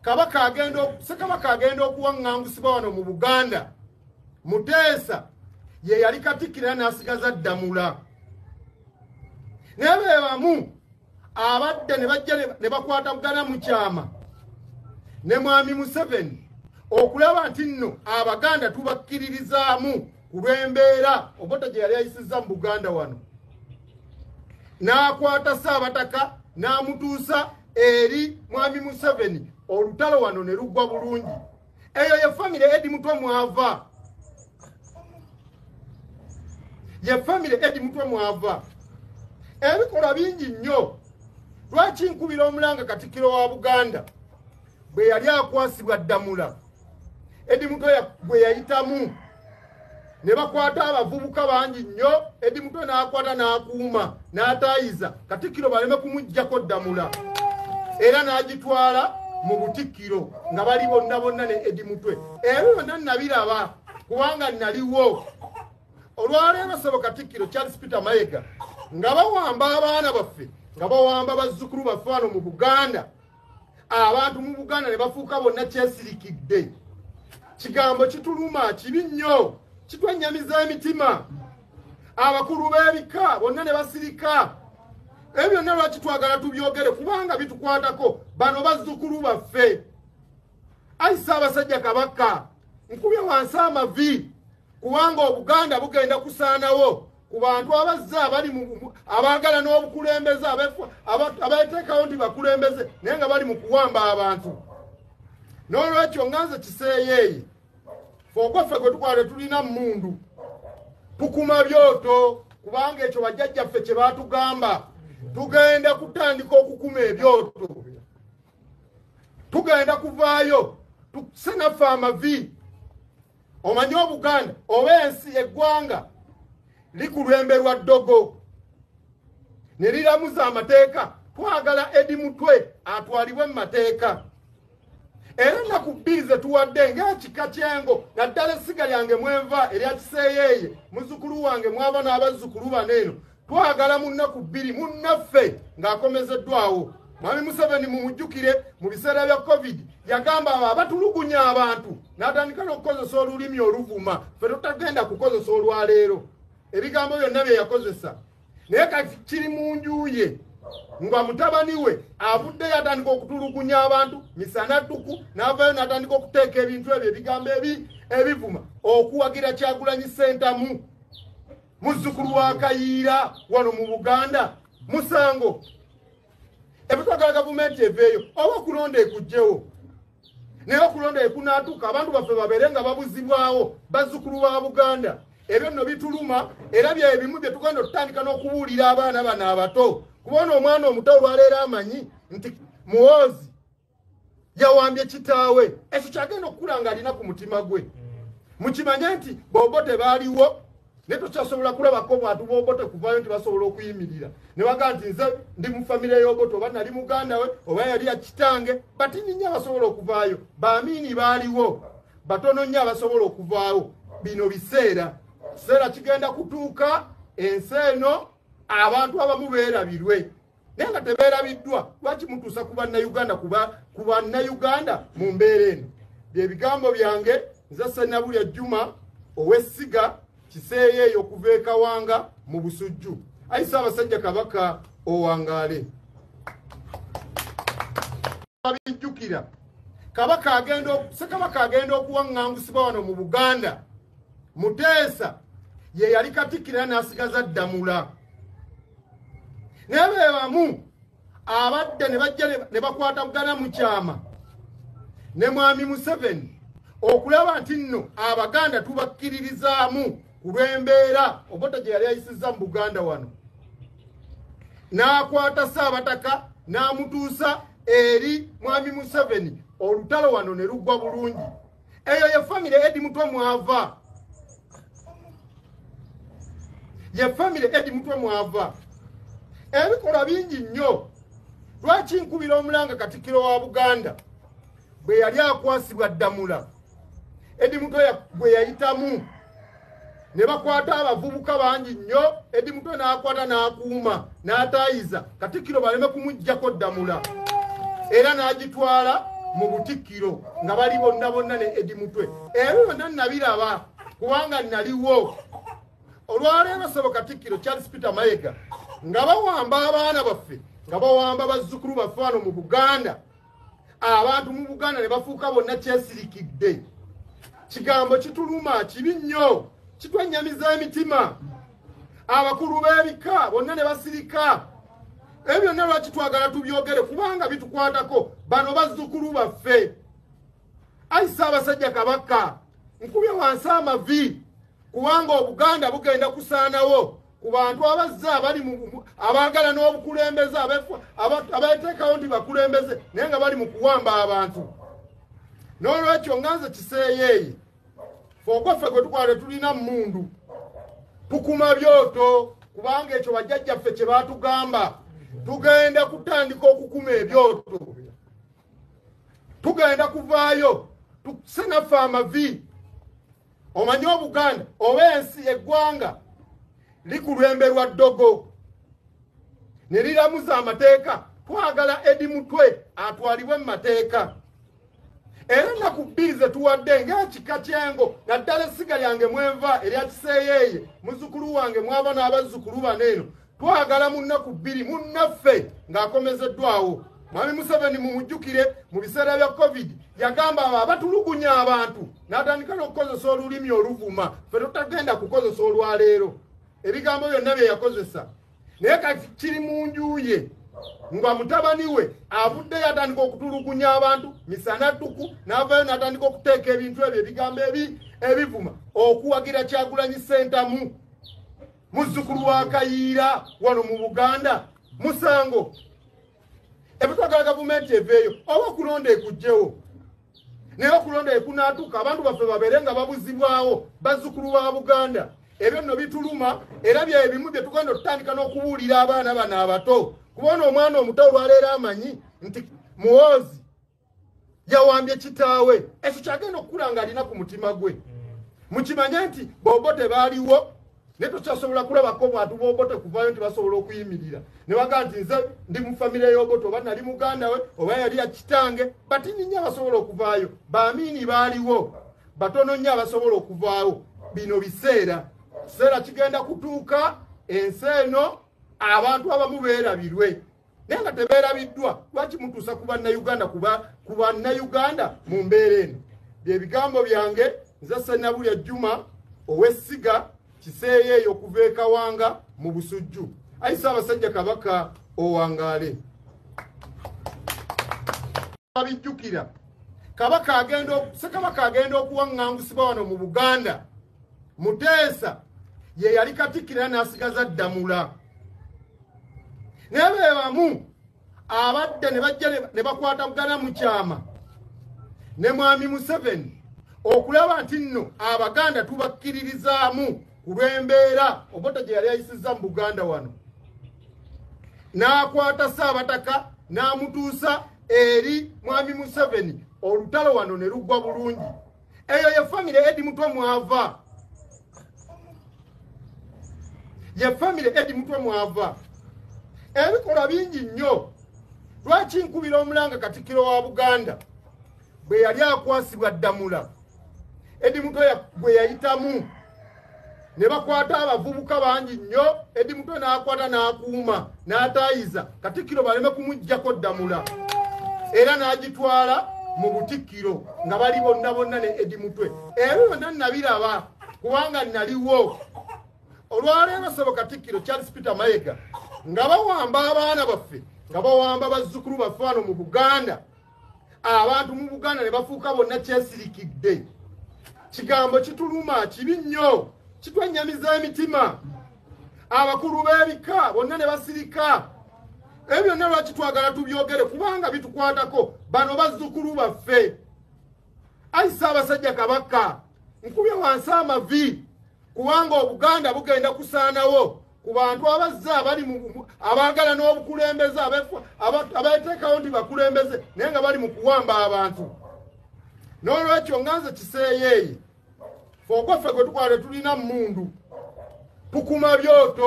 Kabaka agenda, Ssekabaka agenda okuwaŋŋangusibwa wano mu Buganda, Muteesa ye yali Katikkiro era n'asigaza Ddamula. Naye be bamu abadde ne bajja ne bakwatagana mu kyama ne Mwami Museveni okulaba nti nno Abaganda tubakkiririzaamu ku lw'embeera Obote gye yali ayisizza mu Buganda wano. N'akwata Ssaabataka n'amutuusa eri Mwami Museveni, olutalo wano ne luggwa bulungi. Eyo ye famire Eddie Mutwe mwava, ye famire Eddie Mutwe mwava. Ebikolwa bingi nnyo. Lwaki nkubira omulanga Katikkiro wa Buganda bwe yali akwasibwa Ddamula, Eddie Mutwe bwe yayitamu ne bakwata abavubuka bangi nnyo, Eddie Mutwe n'akwata n'akuuma n'ataayiza Katikkiro baleme kumuggyako Ddamula, era n'agitwala mu Butikkiro nga bali bonna bonna ne Eddie Mutwe. Ebyo byonna nabiraba kubanga naliwo. Olwaleero ssebo Katikkiro Charles Peter Mayiga nga bawamba abaana baffe, nga bawamba bazzukulu baffe wano mu Buganda, abantu mu Buganda ne bafuuka bonna kyesirikidde. Kigambo kituluma kibi nnyo, kitwennyamiza emitima. Abakulu b'ebika bonna ne basirika. Ebyo byonna lwaki twagala tubyogere? Kubanga bitukwatako. Bano bazzukulu baffe. Ayi Ssaabasajja Kabaka, nkubye wansi amavi kubanga Obuganda bugenda kusaanawo ku bantu abazze abali abaagala n'obukulembeze, abeteekawo nti bakulembeze naye nga bali mu kuwamba abantu. N'olwekyo nga nze Kiseeyeeyi, ffe ogwaffe gwe tukola tetulina mmundu, tukuma byoto, kubanga ekyo bajjajjaffe kye baatugamba. Tugenda kutandika okukuma ebyoto, tugenda kuvaayo tukuse naffe amavi. Omanyi Obuganda oba ensi eggwanga likulwemberwa ddogo ne liramuza amateeka. Twagala Eddie Mutwe atwalibwe mu mateeka. Era ennaku bbiri ze tuwadde ng'ekika ky'Engo, naddala essiga lyange mwenva erya Kiseeyeeye, muzzukulu wange mwava n'abazzukulu bano eno, twagala mu nnaku bbiri munnaffe ng'akomezeddwawo. Mwami Museveni mumujjukire mu biseera bya COVID yagamba abo abatulugunya abantu, n'atandika n'okukozesa olulimi oluvuma. Ffe tutagenda kukozesa olwaleero ebigambo byonna bye yakozesa, naye kati kiri mu nju ye nga mutabani we avuddeyo atandika okutulugunya abantu misana ttuku, n'avaayo n'atandika okuteeka ebintu ebyo ebigambo ebivuma okuwagira Kyagulanyi Ssentamu, muzzukulu wa Kayiira wano mu Buganda. Musango ebitwagala gavumenti eveeyo oba okulonda ekugjewo, naye okulonda ekunaatuuka abantu baffe babeere nga babuzibwawo, bazzukulu ba Buganda. Ebyo nno bituluma, era bye bimu bye tugenda okutandika n'okubuulira abaana bano abato. Kubona omwana omuto olwaleero amanyi nti Muhoozi yawambye kitaawe, ekyo kyagenda okukula ng'alina ku mutima gwe. Mukimanye nti Bobote baaliwo, naye tokyasobola kulabako bantu Bobote kuvaayo nti basobola okuyimirira ne bagamba nti nze ndi mu famire y'Obote, oba nali muganda we, oba yali ya kitange. Batini nnyo abasobola okuvaayo. Baamiini baaliwo, batono nnyo abasobola okuvaawo. Bino biseera, kiseera kigenda kutuuka ensi eno abantu abamu beerabirwe, naye nga tebeerabiddwa. Lwaki mutuusa ku bannayuganda ku bannayuganda mu mbeera eno? Bye bigambo byange. Nze Ssenabulya Juma ow'essiga Kiseeyeeyo okuva e Kawanga mu Busujju. Ayi Ssaabasajja Kabaka, owangaale. Babijjukira Kabaka agenda, Ssekabaka agenda okuwaŋŋangusibwa wano mu Buganda, Muteesa ye yali Katikkiro era n'asigaza Ddamula. Naye be bamu abadde ne bajja ne bakwatagana mu kyama ne Mwami Museveni okulaba nti nno Abaganda tubakkiririzaamu ku lw'embeera Obote gye yali ayisizza mu Buganda wano. N'akwata Ssaabataka n'amutuusa eri Mwami Museveni, olutalo wano ne luggwa bulungi. Eyo ye famire Eddie Mutwe mwava, ye famire Eddie Mutwe mwava. Ebikolwa bingi nnyo. Lwaki nkubira omulanga Katikkiro wa Buganda bwe yali akwasibwa Ddamula, Eddie Mutwe bwe yayitamu ne bakwata abavubuka bangi nnyo, Eddie Mutwe n'akwata n'akuuma n'ataayiza Katikkiro baleme kumuggyako Ddamula, era n'agitwala mu Butikkiro nga bali bonna bonna ne Eddie Mutwe. Ebyo byonna nabiraba kubanga naliwo. Olwaleero ssebo Katikkiro Charles Peter Mayiga nga bawamba abaana baffe, nga bawamba bazzukulu baffe wano mu Buganda, abantu mu Buganda ne bafuuka bonna kyesirikidde. Kigambo kituluma kibi nnyo, kitwennyamiza emitima. Abakulu b'ebika bonna ne basirika. Ebyo byonna lwaki twagala tubyogere? Kubanga bitukwatako. Bano bazzukulu baffe. Ayi Ssaabasajja Kabaka, nkubye wansi amavi kubanga Obuganda bugenda kusaanawo ku bantu abazze abali abaagala n'obukulembeze, abeteekawo nti bakulembeze naye nga bali mu kuwamba abantu. N'olwekyo nga nze Kiseeyeeyi, ffe ogwaffe gwe tukwata tulina mmundu, tukuma byoto kubanga ekyo bajjajjaffe kye baatugamba. Tugenda kutandika okukuma ebyoto, tugenda kuvaayo tusenaffe amavi. Omanyi Obuganda oba ensi eggwanga likulwemberwa ddogo ne liramuza amateeka. Twagala Eddie Mutwe atwalibwe mu mateeka. Era ennaku bbiri ze tuwadde ng'ekika ky'Engo, naddala essiga lyange mwenva erya Kiseeyeeye, muzzukulu wange mwava n'abazzukulu bano eno, twagala mu nnaku bbiri munnaffe ng'akomezeddwawo. Mwami Museveni mumujjukire mu biseera bya COVID yagamba abo abatulugunya abantu, n'atandika n'okukozesa olulimi oluvuma. Ffe tutagenda kukozesa olwaleero ebigambo byonna bye yakozesa, naye kati kiri mu nju ye nga mutabani we avuddeyo atandika okutulugunya abantu misana ttuku, n'avaayo n'atandika okuteeka ebintu ebyo ebigambo ebivuma okuwagira Kyagulanyi Ssentamu muzzukulu wa Kayiira wano mu Buganda. Musango ebitwagala gavumenti eveeyo oba okulonda ekugjewo, naye okulonda ekunaatuuka abantu baffe babeere nga babuzibwawo bazzukulu ba Buganda. Ebyo nno bituluma, era byebimu bye tugenda okutandika n'okubuulira abaana bano abato. Kubona omwana omuto olwaleero amanyi nti Muhoozi yawambye kitaawe, ekyo kyagenda okukula ng'alina ku mutima gwe. Mukimanye nti Bobote baaliwo, naye tokyasobola kulabako bantu Bobote kuvaayo nti basobola okuyimirira ne bagamba nti nze ndi mu famire y'Obote, oba nali muganda we, oba yali ya kitange. Batini nnyo abasobola okuvaayo. Baamiini baaliwo, batono nnyo abasobola okuvaawo. Bino biseera, kiseera kigenda kutuuka ensi eno abantu abamu beerabirwe, naye nga tebeerabiddwa. Lwaki mutuusa ku bannayuganda ku bannayuganda mu mbeera eno? Bye bigambo byange. Nze Ssenabulya Juma ow'essiga Kiseeyeeyo okuva e Kawanga mu Busujju. Ayi Ssaabasajja Kabaka owangaale. Babijjukira Kabaka agenda, Ssekabaka agenda okuwaŋŋangusibwa wano mu Buganda. Muteesa ye yali Katikkiro era n'asigaza Ddamula, naye be bamu abadde ne bajja ne bakwatagana mu kyama ne Mwami Museveni okulaba nti nno Abaganda tubakkiririzaamu ku lw'embeera Obote gye yali ayisizza mu Buganda wano. N'akwata Ssaabataka n'amutuusa eri Mwami Museveni, olutalo wano ne luggwa bulungi. Eyo ye famire Eddie Mutwe mwava, ye famire Eddie Mutwe mwava. Ebikolwa bingi nnyo. Lwaki nkubira omulanga Katikkiro wa Buganda bwe yali akwasibwa Ddamula, Eddie Mutwe gwe yayitamu ne bakwata abavubuka bangi nnyo. Eddie Mutwe n'akwata n'akuuma n'ataayiza Katikkiro baleme kumuggyako Ddamula, era n'agitwala mu Butikkiro nga bali bonna bonna ne Eddie Mutwe. Ebyo byonna nabiraba kubanga naliwo. Olwaleero ssebo Katikkiro Charles Peter Mayiga nga bawamba abaana baffe, nga bawamba bazzukulu baffe wano mu Buganda, abantu mu Buganda ne bafuuka bonna kyesirikidde. Kigambo kituluma kibi nnyo, kitwennyamiza emitima. Abakulu b'ebika bonna ne basirika. Ebyo byonna lwaki twagala tubyogere? Kubanga bitukwatako. Bano bazzukulu baffe. Ayi Ssaabasajja Kabaka, nkubye wansi amavi kubanga Obuganda bugenda kusaanawo ku bantu abazze abali abaagala n'obukulembeze, abeteekawo nti bakulembeze naye nga bali mu kuwamba abantu. N'olwekyo nga nze Kiseeyeeyi, ffe ogwaffe gwe tukwata tulina mmundu, tukuma byoto.